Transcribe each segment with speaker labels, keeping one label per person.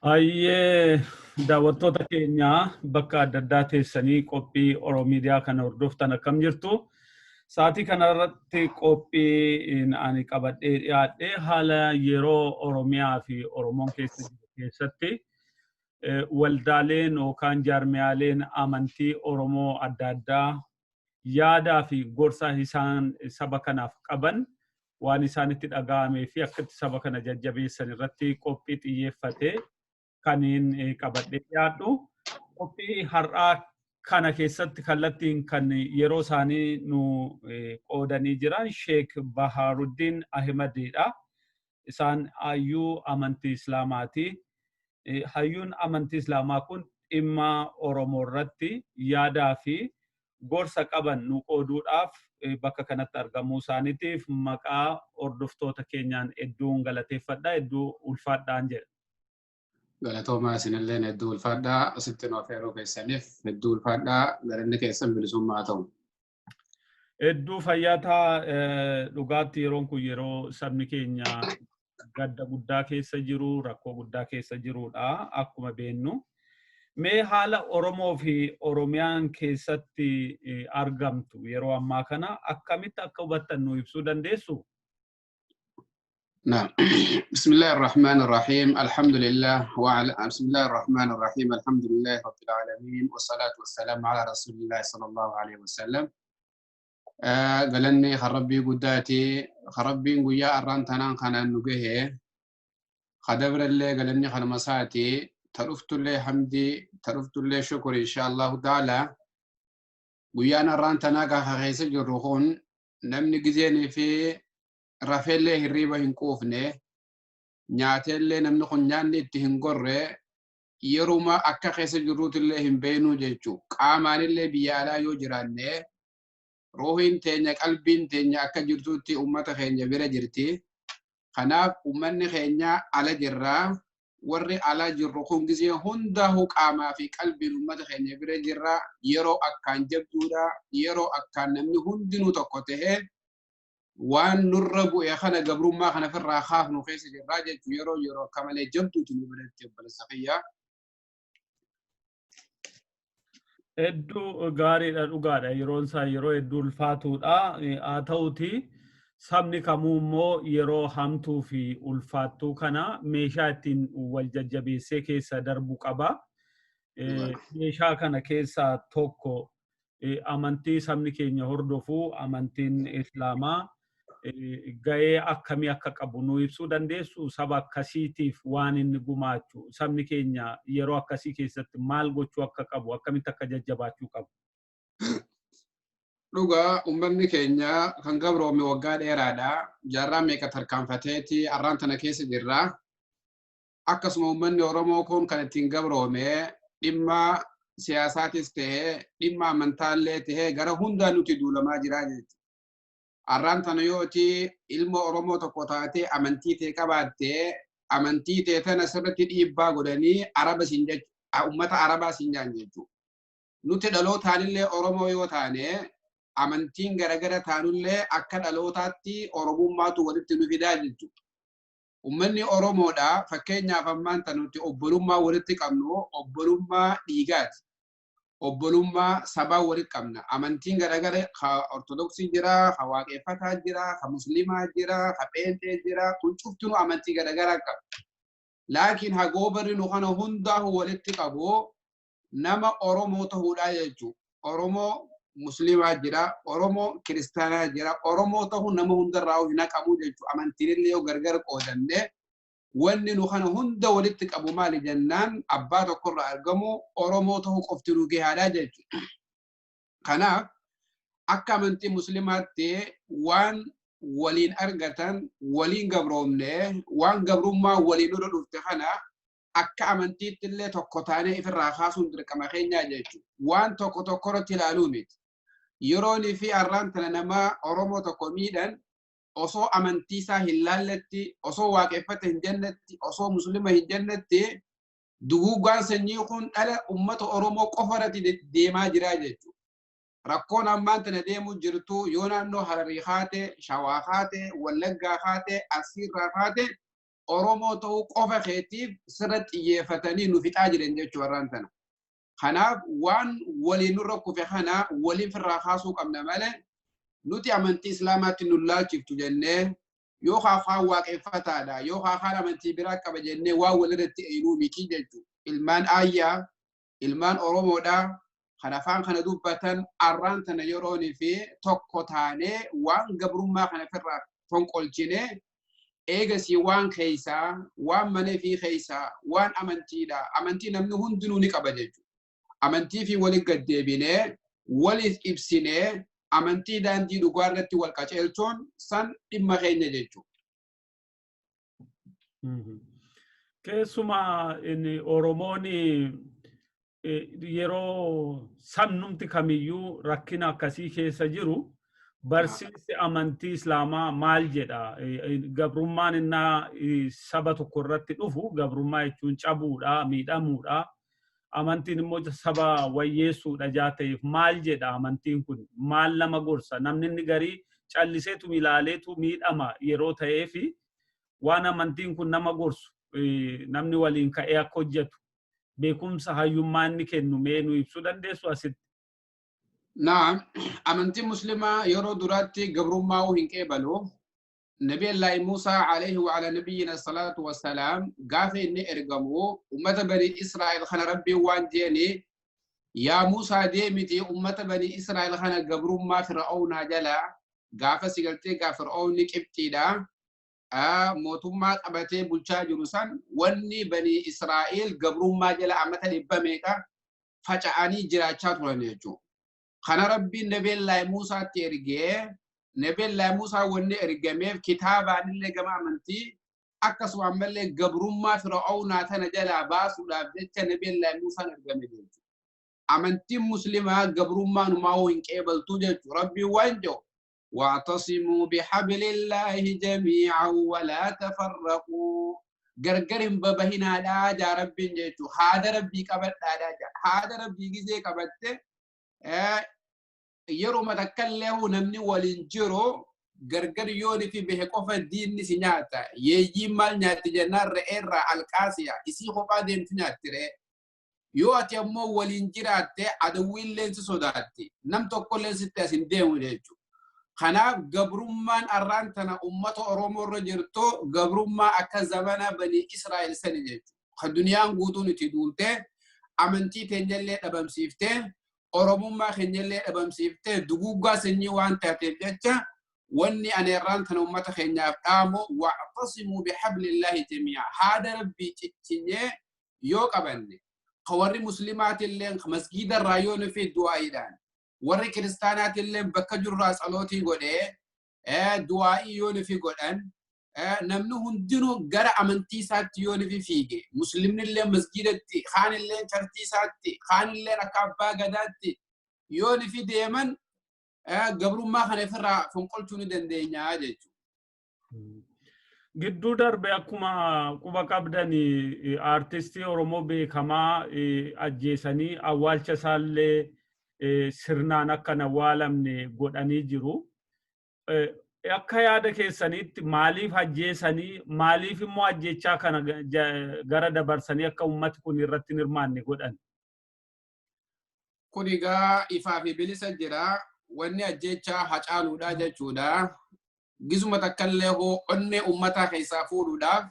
Speaker 1: Hayyee, daawwattoota keenya bakka adda addaa teessanii qophii Oromiidiyaa kana hordoftan, akkam jirtu? Sa'aatii kanarratti qophii ani qabadhee dhiyaadhe haala yeroo Oromiyaa fi Oromoon keessa jiru keessatti waldaaleen yookaan jaarmiyaaleen amantii Oromoo adda addaa yaadaa fi gorsa isaan saba kanaaf qaban, waan isaanitti dhaga'amee fi akkatti saba kana jajjabeessan irratti qophii xiyyeeffate kaniin qabadhee dhiyaadhu. Qophii har'aa kana keessatti kallattiin kan yeroo isaanii nu qoodanii jiran Sheek Bahaaruddiin Ahmadiidha. Isaan hayyuu amantii Islaamaati. Hayyuun amantii Islaamaa kun dhimma Oromoo irratti yaadaa fi gorsa qaban nu qooduudhaaf bakka kanatti argamuu isaaniitiif maqaa hordoftoota keenyaan hedduun galateeffadha, hedduu ulfaadhaan jedha.
Speaker 2: Galatoomaa, isinilleen hedduu ulfaadhaa. Asitti nu affeeruu keessaniif hedduu ulfaadhaa. Galanni keessan bilisummaa ta'u.
Speaker 1: Hedduu fayyaataa. Dhugaatti yeroon kun yeroo sabni keenya gadda guddaa keessa jiru, rakkoo guddaa keessa jirudha akkuma beennu. Mee haala Oromoo fi Oromiyaan keessatti argamtu yeroo ammaa kana akkamitti akka hubattan nu ibsuu dandeessu?
Speaker 2: نعم، بسم الله الرحمن الرحيم، الحمد لله وعلى بسم الله الرحمن الرحيم، الحمد لله رب العالمين، والصلاة والسلام على رسول الله صلى الله عليه وسلم. Galanni kan Rabbii guddaati, kan Rabbiin guyyaa arraan tanaan kanaan nu gahe. Kadabrallee galanni kanuma isaati, ta dhuftullee hamdii, ta dhuftullee shukuri, insha Allahu ta'ala. Guyyaan arraan tanaa gaafa keessa jirru kun namni gizeenii fi rafeellee hirriiba hin quufne, nyaateellee namni kun nyaanni itti hin gorre, yeruma akka keessa jirruutillee hin beeknuu jechuu. Qaamaanillee biyya alaa yoo jiraanne, ruuhiin teenya, qalbiin teenya akka jirtutti ummata keenya bira jirti. Kanaaf ummanni keenya ala jirraa, warri ala jirru kun gizee hundaa'u qaamaa fi qalbiin ummata keenya bira jirra. Yeroo akkaan jabduudha, yeroo akkaan namni hundinuu tokko ta'ee waan nurra bu'e kana, gabrummaa kana ofirraa kaafnu keessa jirraa jechuun, yeroo akka malee jabduutu nu biratti, obboleessa kiyya.
Speaker 1: Hedduu gaariidha, dhugaadha. Yeroon isaa yeroo hedduu ulfaatuudha. Haa ta'uti sabni kamuu immoo yeroo hamtuu fi ulfaattuu kana meeshaa ittiin wal jajjabeessee keessa darbu qaba. Meeshaa kana keessaa tokko amantii sabni keenya hordofu, amantiin Islaamaa ga'ee akkamii akka qabu nu ibsuu dandeessu? Saba akkasiitiif waan inni gumaachu, sabni keenya yeroo akkasii keessatti maal gochuu akka qabu, akkamitti akka jajjabaachuu qabu.
Speaker 2: Dhugaa, uummanni keenya kan gabroome waggaa dheeraadha. Jaarraa meeqa tarkaanfateeti arraan tana keessa jirra. Akkasuma uummanni Oromoo kun kan ittiin gabroome dhimma siyaasaatis ta'ee, dhimma amantaallee ta'ee, gara hundaa nuti duulamaa jira jechuudha. Arraan tana yooti ilma Oromoo tokko taatee amantii ta'e qabaattee, amantii ta'e tana sirriitti dhiibbaa godhanii Araba siin jechuudha. Uummata Arabaa siin jaan jechuudha. Nuti dhalootaanillee Oromoo yoo taane, amantiin garagara taanullee, akka dhalootaatti Oromummaatu walitti nu fidaa jechuudha. Uummanni Oromoodha, fakkeenyaaf ammaan tan nuti obbolummaa walitti qabnu obbolummaa dhiigaati. Obbolummaa sabaa walitti qabna. Amantiin garagara, ka Ortodoksii jira, ka Waaqeffataa jira, ka Muslimaa jira, ka Pheenxee jira. Kun cuftinuu amantii garagaraa qaba. Laakiin hagoobarri nu kana hundaa'u walitti qabu nama Oromoo ta'uudha jechuudha. Oromoo Muslimaa jira, Oromoo Kiristaanaa jira. Oromoo ta'uu nama hundarraa hin haqamu jechuudha. Amantiin illee yoo gargar qoodanne, wanni nu kana hunda walitti qabu maali jennaan, abbaa tokkorraa argamu, Oromoo ta'uu qofti nu gahaadha jechuudha. Kanaaf akka amantii Muslimaatti waan waliin argatan, waliin gabroomne, waan gabrummaa waliin nurra dhufte kana akka amantiitti illee tokko taanee ifirraa kaasuun dirqama keenyaa jechuudha. Waan tokko tokko irratti ilaaluu miti. Yeroonii fi arraan tana nama Oromoo tokko miidhan osoo amantii isaa hin laalletti, osoo Waaqeffata hin jennetti, osoo Muslima hin jennetti, duguuggaan sanyii kun dhala uummata Oromoo qofa irratti deemaa jira jechuudha. Rakkoon ammaan tana deemuu jirtu yoo naannoo Hararii kaate, Shawaa kaate, Wallaggaa kaate, Arsiirraa kaate. Oromoo ta'uu qofa keetiif sirra xiyyeeffatanii nu fixaa jiran jechuu warraan tana. Kanaaf waan waliin nurra kufe kana waliin firraa kaasuu qabna malee nuti amantii Islaamaatti nu laalchiftu jennee yookaan afaan waaqeffataadha yookaan afaan amantii biraa qaba jennee waan walirratti eenyuu miti jechuudha. Ilmaan aayyaa, ilmaan Oromoodhaa kan afaan kana dubbatan arraan tana yeroonii fi tokko taanee waan gabrummaa kana ofirraa fonqolchinee eegasii waan keessaa, waan mana fi keessaa, waan amantiidha. Amantii namni hundinuu ni qaba jechuudha. Amantii fi waliin gaddeebinee, waliif ibsinee, amantii daandii dhugaa irratti wal qaceelchuun san dhimma keenya jechuudha.
Speaker 1: Keessumaa inni Oromoon yeroo sabnumti kamiyyuu rakkina akkasii keessa jiru barsiisi amantii Islaamaa maal jedha? Gabrummaan innaa saba tokko irratti dhufu gabrummaa jechuun cabuudha, miidhamuudha. Amantiin immoo saba wayyeessuudha jaa ta'eef maal jedha amantiin kun? Maal nama gorsa? Namni inni garii calliseetu ilaaleetu miidhama yeroo ta'eefi waan amantiin kun nama gorsu namni waliin ka'ee akka hojjetu beekumsa hayyummaa inni kennu mee nu ibsuu dandeessu asitti?
Speaker 2: Naam, amantiin Muslimaa yeroo duraatti gabrummaa hin qeebalu. Nabi Allaahi Muusaa alayhi wa ala nabiyyina salaatu wassalaam gaafa inni ergamu ummata bani Israa'el kana Rabbiin waan jeeni yaa Muusaa deemiti ummata bani Israa'el kana gabrummaa Fir'aawnaa jala gaafa si galtee gaa Fir'aawni Qibxiidha. Mootummaa qabatee bulchaa jiru san wanni bani Israa'el gabrummaa jala amata dhibba meeqa faca'anii jiraachaa turan jechuudha. Kana Rabbiin Nabi Allaahi Muusaatti ergee Nabi Allaahi Muusaa wanni ergameef kitaabaan gama amantii akkasuma ammallee gabrummaa Fir'aawnaa tana jalaa baasuudhaaf jecha Nabi Allaahi Muusaan ergame jechuudha. Amantiin Muslimaa gabrummaa numaa hin qeebaltuu jechuudha. Rabbiin waan jedhu واعتصموا بحبل الله جميعا ولا تفرقوا gargar hin babahinaadhaa jaa Rabbiin jechuudha. Haada Rabbii qabadhaadhaa jaa. Haada Rabbii gizee qabatte yeroo takkallee namni waliin jiru gargar yoon fi bahe qofa diinni si nyaata. Yeeyyiin maal nyaatti jennaan re'eerraa alqaasiya. Isii kophaa deemtu nyaatti re'ee. Yoo ati ammoo waliin jiraatte adawwiilleen si sodaatti. Nam tokkolleen sitti as hin deemu jechuudha. Kanaaf gabrummaan arraan tana ummata Oromoo irra jirtu gabrummaa akka zamana bani Israa'el sani jechuudha. Kan duniyaan guutuun itti duultee amantii teenyallee dhabamsiiftee Oromummaa keenyallee dhabamsiiftee duguuggaa sanyii waan taateef jecha wanni ani arraan tana ummata keenyaaf dhaamu wa'tasimuu bihablillaahi jamii'a. Haada Rabbii ciccinyee yoo qabanne ka warri muslimaatillee masgiida irraa yoo nufi du'aayiidhaan warri kiristaanaatillee bakka jirurraa tsalootii godhee du'aa'ii yoo nufi godhan namni hundinuu gara amantii isaatti yoo nufi fiige muslimnillee masgiidatti kaanillee chartii isaatti kaanillee akka abbaa gadaatti yoo nufi deeman gabrummaa kana ofirraa fonqolchuu ni dandeenya jechuudha.
Speaker 1: Gidduu darbe akkuma quba qabdan aartistii Oromoo beekamaa ajjeesanii awwaalcha isaallee sirnaan akka hin awwaalamne godhanii jiru. Akka yaada keessaniitti maaliif ajjeesanii maaliif immoo ajjechaa kana gara dabarsanii akka uummati kun irratti hin hirmaanne godhan?
Speaker 2: Kun egaa ifaa fi bilisa jira. Wanni ajjechaa Hacaaluudha jechuudha. Gizuma takkallee hoo onnee uummataa keessaa fuudhuudhaaf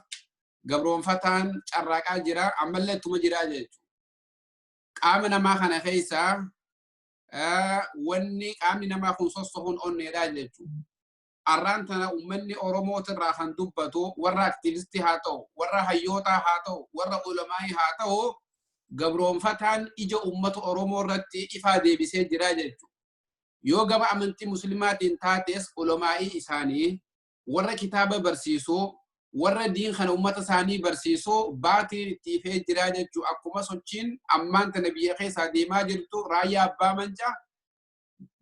Speaker 2: gabroonfataan carraaqaa jira. Ammallee ittuma jira jechuudha. Qaama namaa kana keessaa wanni qaamni namaa kun sossohuun onneedha jechuudha. Arraan tana uummanni Oromootirraa kan dubbatu warra aktiivistii haa ta'u, warra hayyootaa haa ta'u, warra ulamaayii haa ta'u, gabroonfataan ija uummata Oromoo irratti ifaa deebisee jira jechuudha. Yoo gama amantii muslimaatiin taates ulamaa'ii isaanii warra kitaaba barsiisuu, warra diin kana uummata isaanii barsiisuu baatiin itti ifee jira jechuudha. Akkuma sochiin ammaan tana biyya keessaa deemaa jirtu raayyaa abbaa mancaa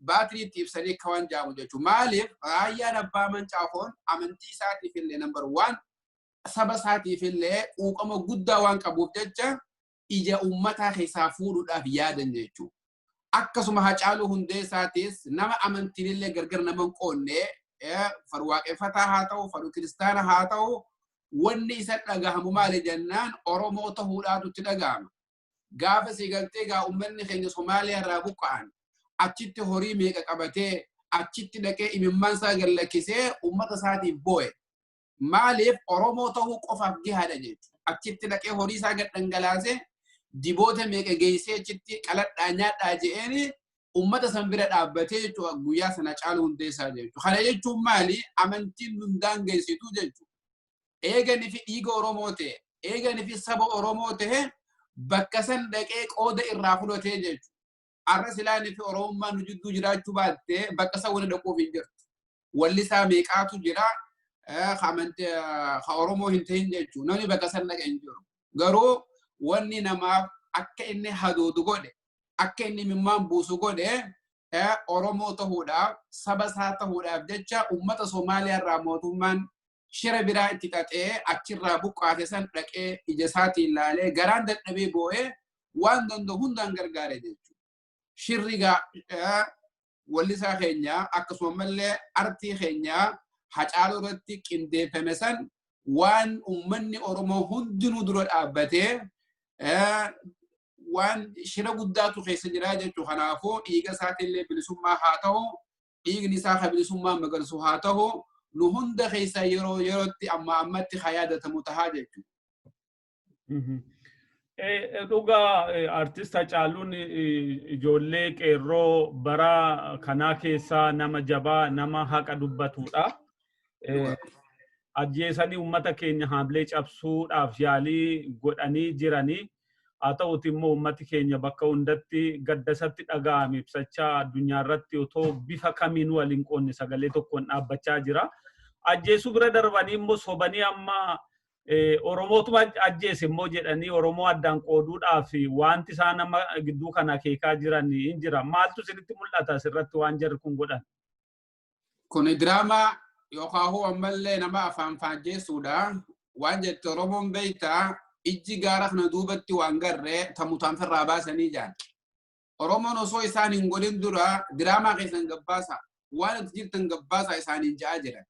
Speaker 2: baatirii itti ibsanii akka waan jaamu jechuudha. Maaliif raayyaan abbaa mancaa kun amantii isaatiif illee number one saba isaatiif illee quuqama guddaa waan qabuuf jecha ija uummataa keessaa fuudhuudhaaf yaadan jechuudha. Akkasuma Hacaaluu Hundeessaatis nama amantiin illee gargar nama hin qoonne faru waaqeffataa haa ta'u, faru kiristaana haa ta'u, Wanni isa dhagahamu maali jennaan Oromoo ta'uudhaatu itti dhagahama. Gaafa si galtee gaa uummanni keenya Somaaliyaa irraa buqqa'an achitti horii meeqa qabatee achitti dhaqee imimmaan isaa gallakkisee uummata isaatiif boo'e. Maaliif Oromoo ta'uu qofaaf gahaadha jechuudha. Achitti dhaqee horii isaa gad dhangalaasee diboota meeqa geessee achitti qaladhaa nyaadhaa je'een uummata san bira dhaabbatee jechuudha guyyaa sana Caaluu Hundeessaa jechuudha. Kana jechuun maali? Amantiin nun daangeessitu jechuudha. Eeganii fi dhiiga Oromoo ta'e, eeganii fi saba Oromoo ta'e bakka san dhaqee qooda irraa fudhatee jechuudha. Arra silaanii fi Oromummaan nu jidduu jiraachuu baatte bakka san wani dhaquuf hin jirtu. Wallisaa meeqaatu jira ka Oromoo hin ta'in jechuudha. Namni bakka san dhaqe hin jiru. Garuu wanni namaaf akka inni hadoodu godhe, akka inni imimmaan buusu godhe Oromoo ta'uudhaaf, saba isaa ta'uudhaaf jecha uummata Somaaliyaa irraa mootummaan shira biraa itti xaxee achirraa buqqaate san dhaqee ija isaatiin laalee garaan dadhabee boo'ee waan danda'u hundaan gargaare jechuudha. Shirri wallisaa keenya akkasuma mallee artii keenya Hacaaluu irratti qindeeffame san waan uummanni Oromoo hundinuu dura dhaabbatee waan shira guddaatu keessa jira jechuudha. Kanaafuu dhiiga isaatiillee bilisummaa haa ta'u, dhiigni isaa ka bilisummaa magarsu haa ta'u, nu hunda keessa yeroo yerootti amma ammatti haa yaadatamu tahaa jechuudha.
Speaker 1: Dhugaa artist Hacaaluun ijoollee qeerroo bara kanaa keessaa nama jabaa nama haqa dubbatudha. Ajjeesanii uummata keenya haamlee cabsuudhaaf yaalii godhanii jiranii. Haa ta'uti immoo uummati keenya bakka hundatti gadda isatti dhaga'ame ibsachaa addunyaa irratti otoo bifa kamiin waliin qoonne sagalee tokkoon dhaabbachaa jira. Ajjeesuu bira darbanii immoo sobanii amma Oromootuma ajjeese immoo jedhanii Oromoo addaan qooduudhaaf wanti isaan nama gidduu kana akeekaa jiran hin jira. Maaltu isinitti mul'ata asirratti waan jarri kun godhan?
Speaker 2: Kun diraamaa yookaan hoo ammallee nama afaan faajjeessuudha. Waan jette Oromoon beektaa ijji gaara kana duubatti waan garree tamutaan firraa baasanii jaan. Oromoon osoo isaan hin godhin dura diraamaa keessan gabbaasa. Waan itti jirtan gabbaasa isaaniin ja'aa jiran.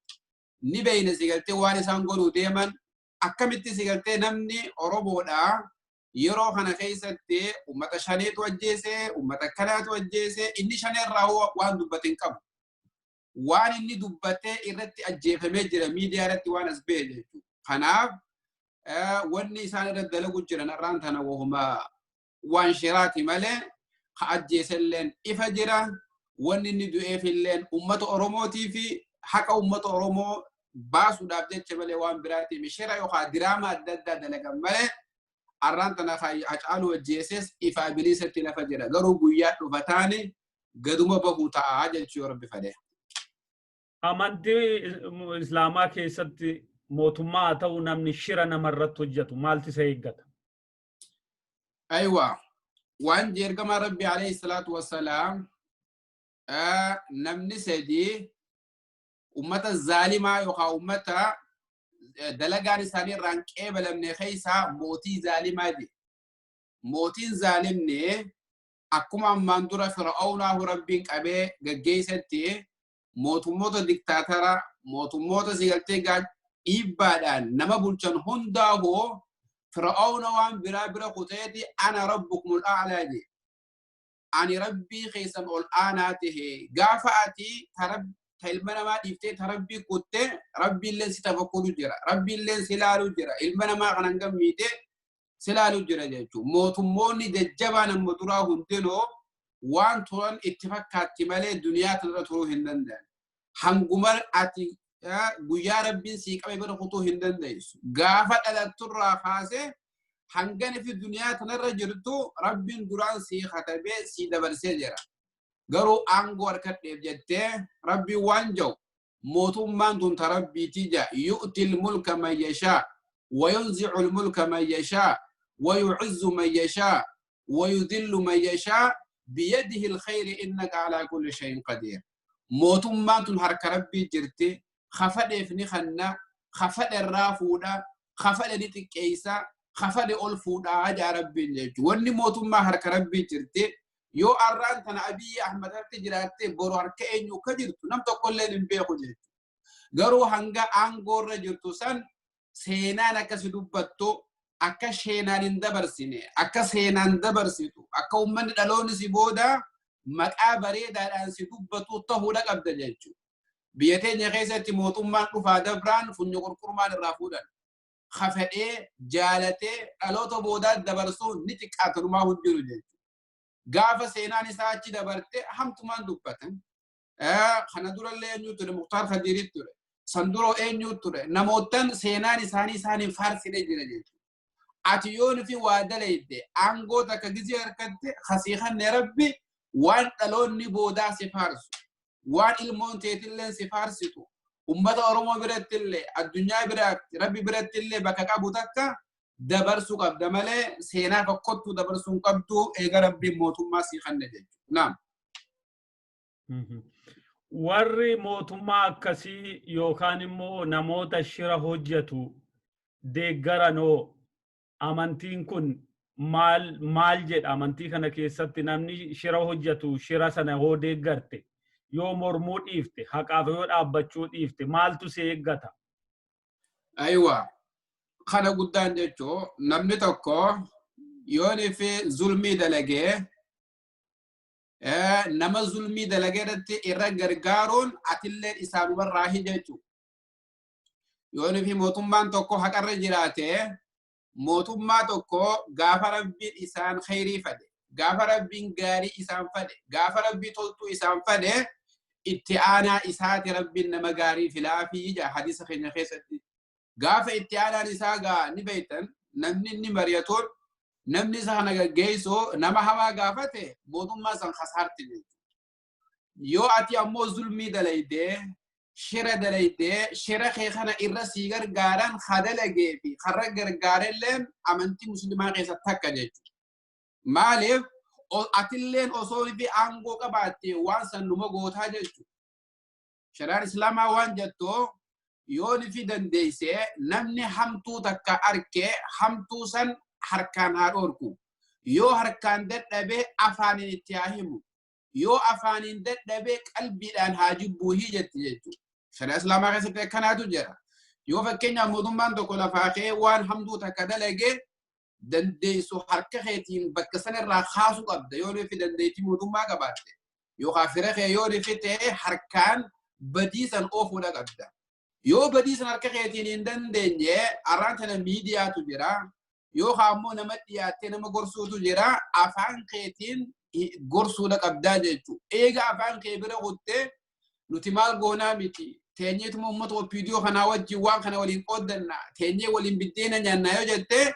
Speaker 2: Ni beeyna si galtee waan isaan godhuu deeman akkamitti si galtee namni Oromoodha yeroo kana keessatti uummata shaneetu ajjeese, uummata kanaatu ajjeese, inni shaneerraa waan dubbate hin qabu. Waan inni dubbatee irratti ajjeefamee jira miidiyaa irratti waan as ba'e jechuudha. Kanaaf wanni isaan irratti dalagu jiran har'aan tana wahuma waan shiraati malee ka ajjeeselleen ifa jira. Wanni inni du'eefilleen uummata Oromootii fi haqa uummata Oromoo baasuudhaaf jecha malee waan biraatiif shira yookaan diraamaa adda addaa dalagan malee har'aan tana Hacaaluu ajjeeses ifaa bilisatti lafa jira. Garuu guyyaa dhufa taane gaduma bahuu ta'a jechuu yoo Rabbi fedhe.
Speaker 1: Amantii Islaamaa keessatti mootummaa haa ta'u namni shira namarratti hojjetu maaltu isa eeggata?
Speaker 2: Aywa, waan ergamaa Rabbi alayhi salaatu wassalaam namni sadii ummata zaalimaa yookaan ummata dalagaan isaanii irraa hin qeebalamne keessaa mootii zaalimaa jedhe. Mootiin zaalimni akkuma ammaan dura Fir'aawnaahu Rabbiin qabee gaggeessetti mootummoota diktaatara mootummoota sigaltee dhiibbaadhaan nama bulchan hundaa'uu Fir'aawna waan biraa bira kuteeti ana rabbukumul a'laa jedhe. Ani rabbii keessan ol aanaa tahe gaafa ati ta ilma namaa dhiiftee ta rabbii kutte rabbiilleen si tafakkutu jira rabbiilleen si laalu jira ilma namaa kanan gammiite si laalu jira jechuudha. Mootummoonni jajjabaan amma duraa hundinuu waan turan itti fakkaatti malee duniyaa tanarra turuu hin danda'an. Hanguma ati guyyaa rabbiin sii qabe bira kutuu hin dandeessu. Gaafa dhalatturraa kaasee hangani fi duniyaa tanarra jirtu rabbiin duraan sii katabee sii dabarsee jira. Garuu aangoo harkadheef jettee rabbiin waan jiru mootummaan tun ta rabbiitii jaa yu'til mulka man yashaa wa yunzi'ul mulka man yashaa wa yu'izzu man yashaa wa yudhillu man yashaa biyadihi alkhayri innaka alaa kulli shay'in qadiir. Mootummaan tun harka rabbii jirti kafadheef ni kanna kafadhe irraa fuudha kafadhe ni xiqqeessa kafadhe ol fuudhaa jaa rabbiin jechuudha. Wanni mootummaa harka rabbii jirti yoo arraan tana Abiyyi Ahmad harka jiraatte boru harka eenyu akka jirtu nam tokkolleen hin beeku jechuudha. Garuu hanga aangoorra jirtu san Seenaan akkasi dubbattu akka sheenaan hin dabarsine, akka seenaan dabarsitu, akka uummanni dhaloonni si booda maqaa bareedaadhaan si dubbatu ta'uudha qabda jechuudha. Biyya teenya keessatti mootummaan dhufaa dabraan funyo qurqurmaan irraa fuudhan. Kafedhee jaalatee dhaloota boodaa dabarsuu ni xiqqaatanumaa hin jiru jechuudha. Gaafa seenaan isaa achi dabarte hamtumaan dubbatan. Kana durallee eenyu ture? Muktaar Kadiirit ture. San duroo eenyu ture? Namoottan seenaan isaanii isaaniin faarsinee jira jechuudha. Ati yoo nuti waa dalayde, aangoo takka gizee harkatte hasiikanne, Rabbi waan dhaloonni boodaa si faarsu, waan ilmoon teetillee si faarsitu, ummata Oromoo birattillee, addunyaa biratti, Rabbi birattillee bakka qabu takka dabarsuu qabda malee seenaa tokkottuu dabarsuu hin qabdu eega Rabbiin mootummaa sii kanne jechuudha. Naam.
Speaker 1: Warri mootummaa akkasii yookaan immoo namoota shira hojjetu deeggaranoo, amantiin kun maal maal jedha? Amantii kana keessatti namni shira hojjetu, shira sana hoo deeggarte, yoo mormuu dhiifte, haqaaf yoo dhaabbachuu dhiifte, maaltu si eeggata?
Speaker 2: Aywa. Kana guddaan jechuun namni tokko yoon fi zulmii dalagee, nama zulmii dalagee irratti irra gargaaruun atillee isaanumarraahi jechuudha. Yoon fi mootummaan tokko haqarra jiraate, mootummaa tokko gaafa Rabbiin isaan khayrii fade, gaafa Rabbiin gaarii isaan fade, gaafa Rabbii toltuu isaan fade, itti aanaa isaati Rabbiin nama gaarii filaafii ija hadiisa keenya keessatti. Gaafa itti aanaan isaa gaa ni beektan, namni inni mari'atuun, namni isa kana gaggeessu nama hamaa gaafate, mootummaa san kasaarti jechuudha. Yoo ati ammoo zulmii dalaydee, shira dalaydee, shira kee kana irra sii gargaaran hadalagee fi karra gargaarelleen amantii musliimaa keessatti takka jechuudha. Maaliif, atilleen osoo fi aangoo qabaatte waan san numa gootaa jechuudha. Shari'aan Islaamaa waan jettu, yoo ni dandeessee namni hamtuu takka arkee, hamtuu san harkaan haa dhorku. Yoo harkaan dadhabee, afaaniin itti haa himu. Yoo afaaniin dadhabee, qalbiidhaan haa jibbuuhii jetti jechuudha. Shari'aa Islaamaa keessatti akkanaatu jira. Yoo fakkeenyaaf mootummaan tokko lafaa ka'ee waan hamtuu takka dalagee, dandeessu harka keetiin bakka sanarraa kaasuu qabda yoo nufi dandeettii mootummaa qabaatte. Yookaan fira kee yoo nufi ta'e, harkaan badii san oofuudha qabda. Yoo badii san harka keetiin hin dandeenye, arraan tana miidiyaatu jira. Yookaan ammoo nama dhiyaattee nama gorsuutu jira. Afaan keetiin gorsuudha qabdaa jechuudha. Eega afaan kee bira kuttee, nuti maal goonaa miti, teenyeetuma uummata OPDO kanaa wajjin waan kana waliin qooddanna, teenyee waliin biddeena nyaanna yoo jettee,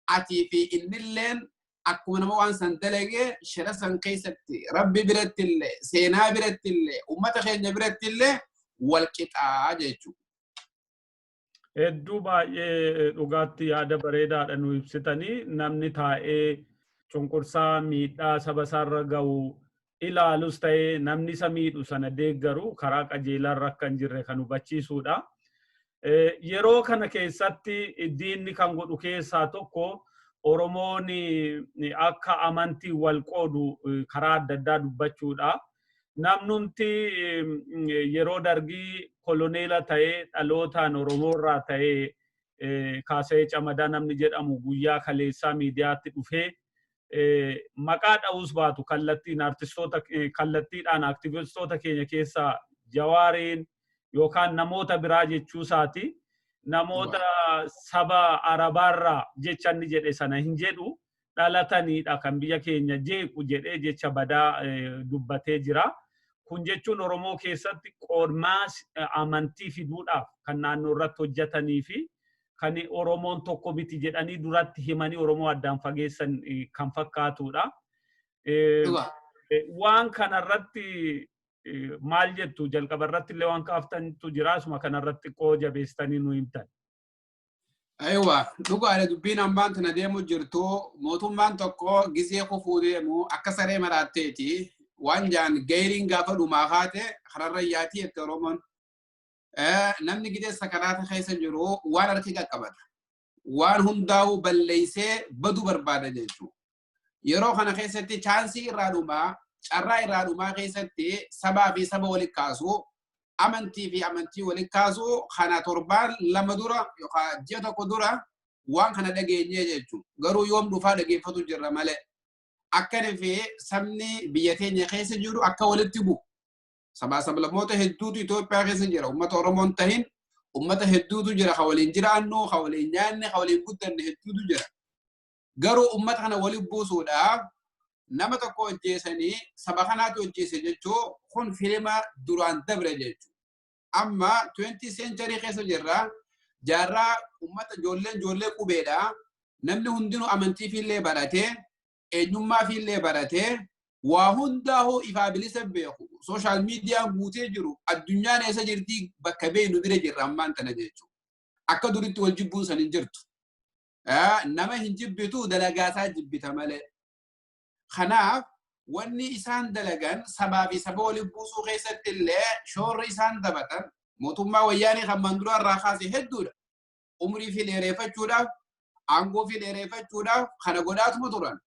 Speaker 2: atii fi innilleen akkuma nama waan san dalagee shira san keessatti Rabbi birattillee, seenaa birattillee, uummata keenya birattillee wal qixaa jechuudha.
Speaker 1: Hedduu baay'ee dhugaatti yaada bareedaadha nu ibsitanii. Namni taa'ee cunqursaa miidhaa saba isaarra gahu ilaalus ta'ee namni isa miidhu sana deeggaru karaa qajeelaarra akka hin jirre kan hubachiisuudha. Yeroo kana keessatti diinni kan godhu keessaa tokko Oromoon akka amantii wal qoodu karaa adda addaa dubbachuudha. Namnumti yeroo Dargii koloneela ta'ee, dhalootaan Oromoorraa ta'ee, Kaasa'ee Camadaa namni jedhamu guyyaa kaleessaa miidiyaatti dhufee, maqaa dha'uus baatu, kallattiin artistoota, kallattiidhaan aktivistoota keenya keessaa Jawaariin yookaan namoota biraa jechuusaati. Namoota saba Arabaarraa jecha inni jedhe sana hin jedhu dhalatanidha kan biyya keenya jeequ jedhee jecha badaa dubbatee jira. Kun jechuun Oromoo keessatti qoodmaa amantii fiduudhaaf kan naannoo irratti hojjetanii fi kan Oromoon tokko miti jedhanii duratti himanii Oromoo addaan fageessan kan fakkaatudha. Waan kanarratti maal jettu? Jalqaba irratti illee waan kaaftantu jira, asuma kanarratti xiqqoo jabeessitanii nu himtan.
Speaker 2: Aywa, dhugaadha. Dubbiin ammaan tana deemu jirtu, mootummaan tokko gizee kufuu deemu akka saree maraatteeti waan jaan gayriin gaafa dhumaa kaate kararra yaatii jette Oromoon. Namni gidee sakaraata keessa jiru waan harki qaqqabata. Waan hundaa'u balleessee baduu barbaada jechuudha. Yeroo kana keessatti chance irraa dhumaa, carraa irraa dhumaa keessatti sabaa fi saba walitti kaasu. Amantii fi amantii waliin kaasuu kana torbaan 2 dura yookaan ji'a 1 dura waan kana dhageenyee jechuudha. Garuu yoom dhufaa dhageeffatu jirra malee. Akkanii fi sabni biyya teenya keessa jiru akka walitti bu'u. Sabaa sablammoota hedduutu Itoophiyaa keessa jira. Uummata Oromoon tahin uummata hedduutu jira. Ka waliin jiraannu, ka waliin nyaanne, ka waliin guddanne hedduutu jira. Garuu uummata kana waliin buusuudhaaf nama tokko hojjeessanii saba kanaatu hojjeesse jechuun kun filima duraan dabre jechuudha. Amma 20 century keessa jirra. Jaarraa uummata ijoolleen ijoollee qubeedha. Namni hundinuu amantii fiillee baratee, eenyummaa fiillee baratee, waa hundaa'uu ifaa bilisa beeku. Social mediaan guutee jiru. Addunyaan eessa jirtii bakka beeknu bira jirra ammaan tana jechuudha. Akka duritti wal jibbuun san hin jirtu. Nama hin jibbitu, dalagaasaa jibbita malee. Kanaaf wanni isaan dalagan sabaa fi saba waliin buusuu keessatti illee shoorri isaan taphatan mootummaa wayyaanee kan mandura irraa kaase hedduudha. Umrii fi dheereeffachuudhaaf, aangoo fi dheereeffachuudhaaf kana godhaatuma turan.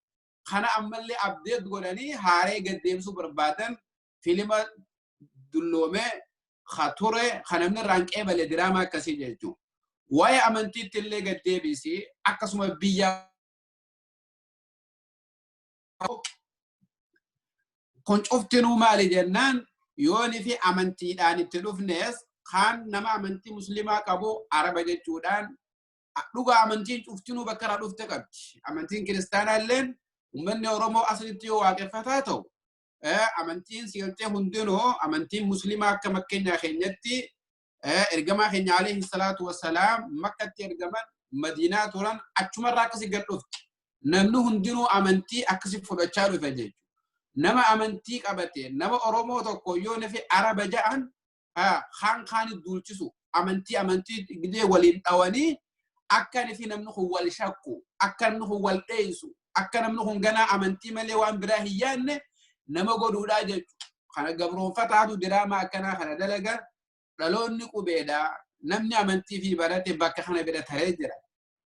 Speaker 2: Kana ammallee update godhanii haaree gaddeemsuu barbaadan filima dulloomee ka ture kan namni irraan qeebale diraamaa akkasii jechuudha. Waa'ee amantiitti illee gaddeebisi akkasuma biyya kun cuftinuu maali jennaan yooni fi amantiidhaan itti dhufnes kaan nama amantii musliimaa qabu araba jechuudhaan dhugaa amantiin cuftinuu bakka irraa dhufte qabdi. Amantiin kiristaanaa illeen uummanni Oromoo aslitti yoo waaqeffataa ta'u amantiin sigaltee hundinuu amantiin musliimaa akka makkeenyaa keenyatti ergamaa keenya alayhi salaatu wassalaam Makkatti ergaman, Madiinaa turan, achumarraa akkasii gad dhufte. Namni hundinuu amantii akkasii fudhachaa dhufe jechuudha. Nama amantii qabate nama Oromoo tokko yoo nafi araba ja'an kaan kaani duulchisu amantii amantii gidee waliin dhawanii akka fi namni kun wal shakku, akka namni kun wal dheessu, akka namni kun ganaa amantii malee waan biraa hin yaadne nama godhuudhaa jechuudha. Kana gabroonfataatu diraamaa akkanaa kana dalaga. Dhaloonni qubeedha. Namni amantii fi barate bakka kana bira taree jira.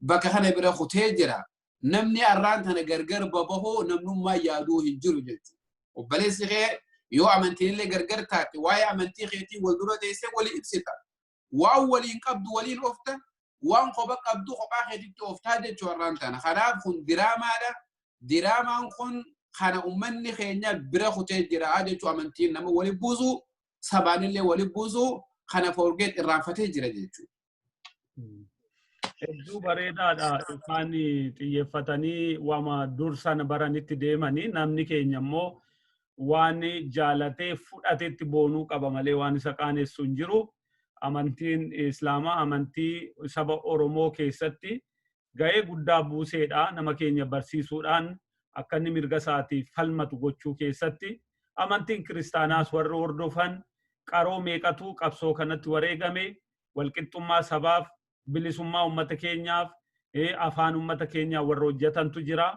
Speaker 2: Bakka kana bira kutee jira. Namni arraan tana gargar babahoo namnummaa yaaduu hin jiru jechuudha. Obboleessi kee yoo amantiin illee gargar taate waa'ee amantii keetii wal dura teessee walii ibsita. Waan waliin qabdu waliin oofta, waan kopha qabdu kophaa keetitti ooftaa jechuudha arraan tana. Kanaaf kun diraamaadha. Diraamaan kun kana uummanni keenya bira kutee jira jechuudha. Amantiin nama waliin buusu, sabaanillee waliin buusu kana forget irraanfatee jira jechuudha.
Speaker 1: Hedduu bareedaadha. Isaan xiyyeeffatanii waama dur sana baranitti deemanii namni keenya immoo waan jaalatee fudhatetti boonuu qaba malee waan isa qaanessu hin jiru. Amantiin Islaamaa amantii saba Oromoo keessatti ga'ee guddaa buuseedha. Nama keenya barsiisuudhaan akka inni mirga isaatiif falmatu gochuu keessatti amantiin kiristaanaas warri hordofan qaroo meeqatu qabsoo kanatti wareegame walqixxummaa sabaaf bilisummaa uummata keenyaaf afaan uummata keenyaa warra hojjetantu jira.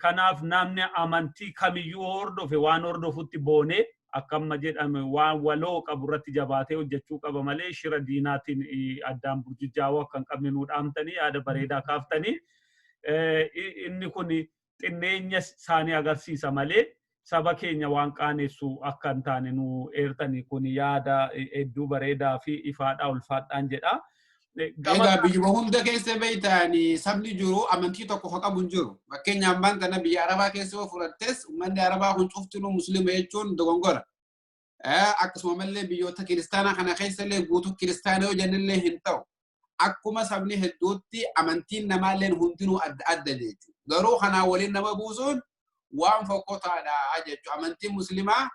Speaker 1: Kanaaf namni amantii kamiyyuu hordofe waan hordofutti boonee akka amma jedhame waan waloo qabu irratti jabaatee hojjechuu qaba malee shira diinaatiin addaan burjijjaa'uu akka hin qabne nuu dhaamtanii yaada bareedaa kaaftanii inni kun xinneenya isaanii agarsiisa malee saba keenya waan qaanessu akka hin taane nu eertanii kun yaada hedduu bareedaa fi ifaadhaa ulfaadhaan jedha.
Speaker 2: Egaa biyyuma hunda keessa beektaani sabni jiru amantii tokko ka qabu hin jiru. Fakkeenyaaf ammaan tana biyya Arabaa keessa yoo fudhattes uummanni Arabaa kun cuftinuu musliima jechuun dogongora. Akkasuma mallee biyyoota kiristaanaa kana keessa illee guutuu kiristaana yoo jennellee hin ta'u. Akkuma sabni hedduutti amantiin namaallee hundinuu adda adda jechuudha. Garuu kanaa waliin nama buusuun waan fokkotaadha jechuudha. Amantiin musliimaa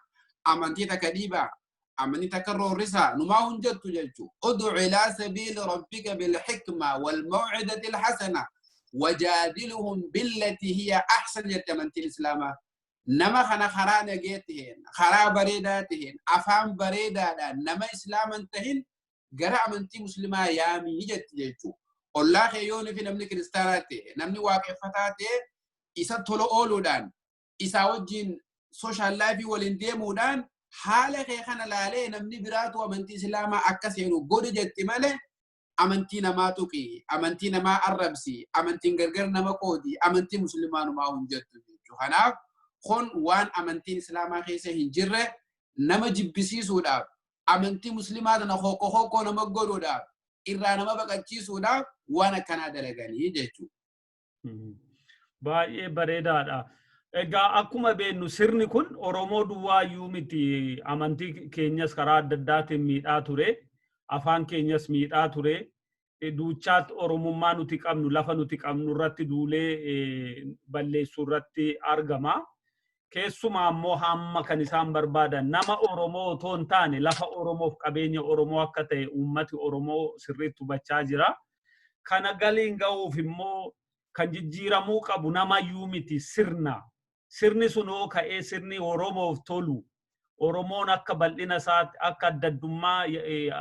Speaker 2: amantii takka dhiibaa, amantii takka roorrisaa numaa hin jettu jechuudha. Ud'u ilaa sabiili rabbika bilhikma wal maw'izati alhasana wajaadiluhum billati hiya ahsan jette amantiin islaamaa. Nama kana karaa nagee taheen, karaa bareedaa taheen, afaan bareedaadhaan nama islaaman tahin gara amantii musliimaa yaamii jetti jechuudha. Ollaa kee yoo fi namni kiristaanaa ta'e, namni waaqeffataa ta'e isa tola ooluudhaan, isaa wajjin social life waliin deemuudhaan haala kee kana laalee namni biraatu amantii islaamaa akka seenu godhi jetti malee amantii namaa tuqi, amantii namaa arrabsi, amantiin gargar nama qoodi, amantii musliimaa numaa hin jettu jechuudha. Kanaaf kun waan amantiin islaamaa keessa hin jirre nama jibbisiisuudhaaf Amantii muslimaa tana hokkoo hokkoo nama godhuudhaaf, irraa nama baqachiisuudhaaf waan akkanaa dalaganii jechuudha.
Speaker 1: Baay'ee bareedaadha. Egaa akkuma beeknu sirni kun Oromoo duwwaayyuu miti, amantii keenyas karaa adda addaatiin miidhaa ture. Afaan keenyas miidhaa ture. Duuchaatti Oromummaa nuti qabnu, lafa nuti qabnu irratti duulee balleessuu irratti argama. Keessumaa immoo hamma kan isaan barbaadan nama Oromoo otoo hin taane lafa Oromoof qabeenya Oromoo akka ta'e uummati Oromoo sirriitti hubachaa jira. Kana galiin ga'uuf immoo kan jijjiiramuu qabu namayyuu miti, sirna. Sirni sun hoo ka'ee sirni Oromoof tolu, Oromoon akka bal'ina isaatti, akka adda addummaa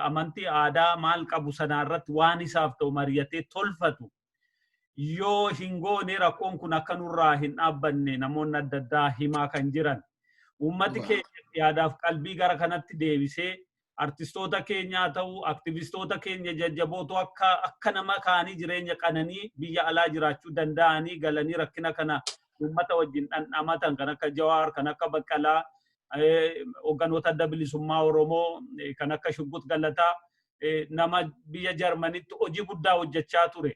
Speaker 1: amantii, aadaa maal qabu sanaarratti waan isaaf ta'u mari'atee tolfatu yoo hin goone, rakkoon kun akka nurraa hin dhaabbanne namoonni adda addaa himaa kan jiran. Uummati keenya yaadaaf qalbii gara kanatti deebisee, artistoota keenyaa ta'u, aktivistoota keenya jajjabootu akka nama kaanii jireenya qananii biyya alaa jiraachuu danda'anii galanii rakkina kana uummata wajjin dhandhamatan, kan akka Jawaar, kan akka Baqqalaa, hoogganoota Adda Bilisummaa Oromoo kan akka Shuggut Galataa, nama biyya Jarmanitti hojii guddaa hojjechaa ture.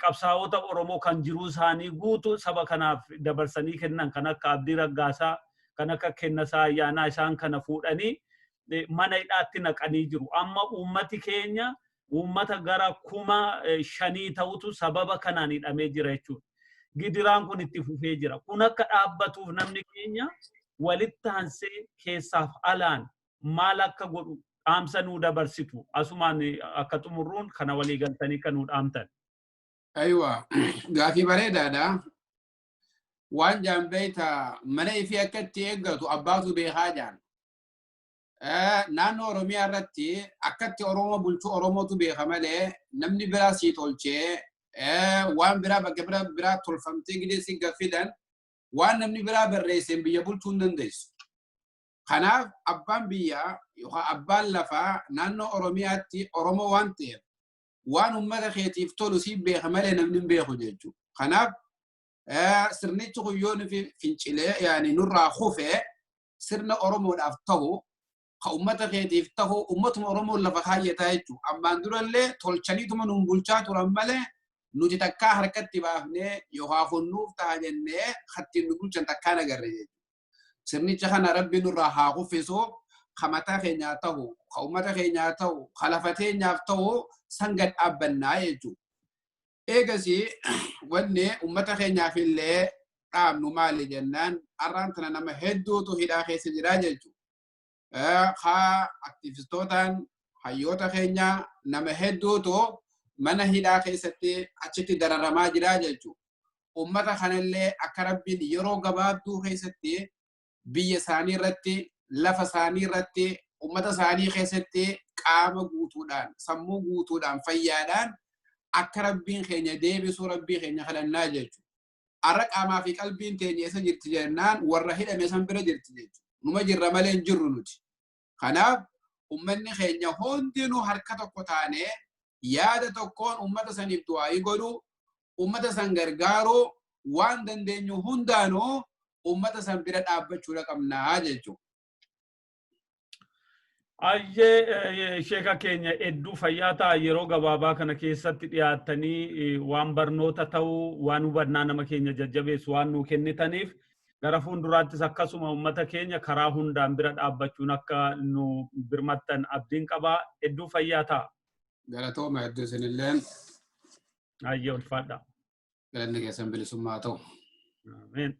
Speaker 1: Qabsaa'ota Oromoo kan jiruu isaanii guutuu saba kanaaf dabarsanii kennan kan akka Abdii Raggaasaa, kan akka Kennasaa Ayyaanaa, isaan kana fuudhanii mana hidhaatti naqanii jiru. Amma uummati keenya uummata gara 5,000 ta'utu sababa kanaan hidhamee jira jechuudha. Gidiraan kun itti fufee jira. Kun akka dhaabbatuuf namni keenya walitti aansee keessaaf alaan maal akka godhu dhaamsa nuu dabarsitu. Asumaan akka xumurruun kana walii galtanii kan nuu dhaamtan.
Speaker 2: Aywa, gaafii bareedaadha. Waan jaan beeyta, mana ifii akka itti eeggatu abbaatu beekaa jaan. Naannoo Oromiyaa irratti akkatti Oromoo bulchuu Oromootu beeka malee, namni biraa sii tolchee waan biraa bakka biraa biraa tolfamtee gidee si gaffidan, waan namni biraa barreesseen biyya bulchuu hin dandeessu. Kanaaf abbaan biyyaa yookaan abbaan lafaa naannoo Oromiyaatti Oromoo waan ta'eef, waan uummata keetiif tolu sii beeka malee namni hin beeku jechuudha. Kanaaf sirnichi kun yoo nufi fincilee yaani nurraa kufee, sirna Oromoodhaaf ta'u, ka uummata keetiif ta'u, uummatuma Oromoo lafa kaayyataa jechuudha. Ammaan durallee tolchaniituma nuun bulchaa turan malee, nuti takkaa harkatti baafnee yookaan hunnuuf ta'a jennee kattiin nu bulchan takkaa nagarre jechuudha. Sirnicha kana Rabbi nurraa haa kuffisu, ka mataa keenyaa ta'u, ka uummata keenyaa ta'u, ka lafa teenyaaf ta'u san gad dhaabbannaa jechuudha. Eegasii wanni uummata keenyaaf illee dhaabnu maali jennaan, har'aan tana nama hedduutu hidhaa keessa jira jechuudha. Haa aktiivistootaan, hayyoota keenya nama hedduutu mana hidhaa keessatti achitti dararamaa jira jechuudha. Uummata kanallee akka Rabbiin yeroo gabaabduu keessatti biyya isaanii irratti, lafa isaanii irratti, uummata isaanii keessatti qaama guutuudhaan, sammuu guutuudhaan, fayyaadhaan akka Rabbiin keenya deebisuu Rabbii keenya kadhannaa jechuudha. Har'a qaamaa fi qalbiin teenya eessa jirti jennaan, warra hidhame san bira jirti jechuudha. Numa jirra malee hin jirru nuti. Kanaaf uummanni keenya hundinuu harka tokko taanee yaada tokkoon uummata saniif du'aayii godhuu, uummata san gargaaruu, waan dandeenyu hundaanuu uummata san bira dhaabbachuudha qabnaa jechuudha.
Speaker 1: Ayyee, sheeka keenya, hedduu fayyaa ta'a. Yeroo gabaabaa kana keessatti dhiyaattanii waan barnoota ta'uu, waan hubannaa nama keenya jajjabeessu waan nuu kennitaniif, gara fuulduraattis akkasuma uummata keenya karaa hundaan bira dhaabbachuun akka nu birmattan abdiin qabaa. Hedduu fayyaa ta'a.
Speaker 2: Galatooma hedduu isinilleen.
Speaker 1: Ayyee, ulfaadha.
Speaker 2: Galanni keessan bilisummaa ta'u.
Speaker 1: Ameen.